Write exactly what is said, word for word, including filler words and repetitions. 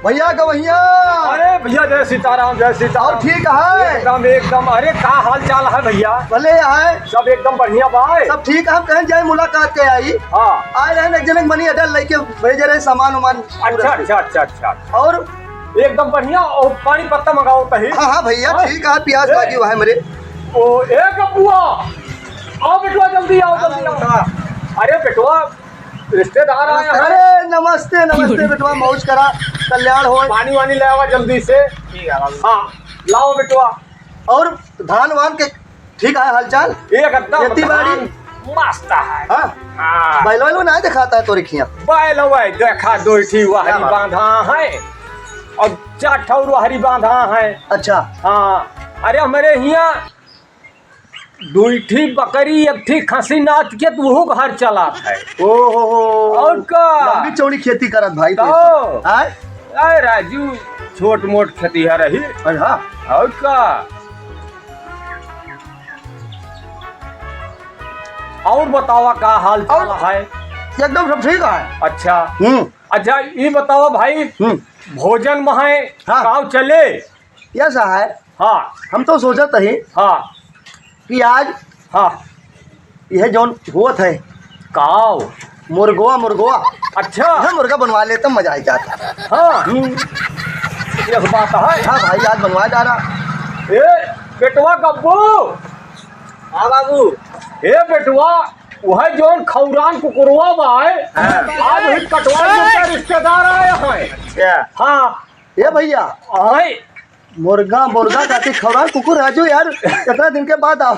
भइया गवहिया। अरे भइया, जय सीताराम, जय सीताराम। और ठीक है? एकदम, एकदम। अरे, का हाल चाल है भइया? भले है। सब एकदम बढ़िया बा? सब ठीक है, हम कहेन जाए मुलाकात के आई। हाँ। आए रहे एक जने के money order लेके भेजे रहे सामान उमान। अच्छा, अच्छा, अच्छा, अच्छा। और एकदम बढ़िया। और पानी पत्ता मंगाओ कहीं। हाँ, हाँ भइया, हाँ। ठीक है, प्यास ए, लागी हुआ है मेरे। ओ, ए गब्बुआ, आओ बेटवा, जल्दी आओ, जल्दी आओ। हाँ। अरे बेटवा, रिश्तेदार आए हैं। अरे नमस्ते, नमस्ते बेटवा, मौज करा, कल्याण होय। पानी वानी ले आवा जल्दी से। ठीक है बाबू। हाँ, लाओ बेटवा। और धान वान के ठीक है हालचाल? एकदम खेती बाड़ी? धान मस्त है। हाँ? हाँ। बैल वैल ना दिखाता है तोरे खिया? बैल वै देखा, दो ठी वहरी क्या बात? बांधा है और चार ठौर वहरी बांधा है। अच्छा। हाँ, अरे हमरे हिया दुई ठी बकरी, एक ठी खसी नाच के तू घर चलात है। ओ हो हो। और का? लंबी चौड़ी खेती करत भाई तो। तू। आय? आय राजू, छोट मोट खेती है रही। अरे हाँ। और का? और बतावा का हाल चाल और है? एकदम सब ठीक है। अच्छा। हम्म। अच्छा, ई बतावा भाई, हम्म। भोजन में है, हाँ। काव चले? यस है। हाँ। हम तो सोचत ही हाँ। कि आज हाँ। यह जौन होत है काव? मुर्गवा, मुर्गवा। अच्छा। यह मुर्गा बनवा ले तब मजा आ जाता। हाँ। हम्म। यह बात है। हाँ भाई, आज बनवा डारा। ए, बेटवा गब्बू। हाँ बाबू। ए बेटवा, वह जौन खौरान कुकुरवा बा, हाँ। आज वही कटवा के रिश्तेदार आए हैं। अच्छा। हाँ। ए भइया। आए। मुर्गा, मुर्गा खातिर खौरान कुकुर राजू यार, इतना दिन के बाद आओ।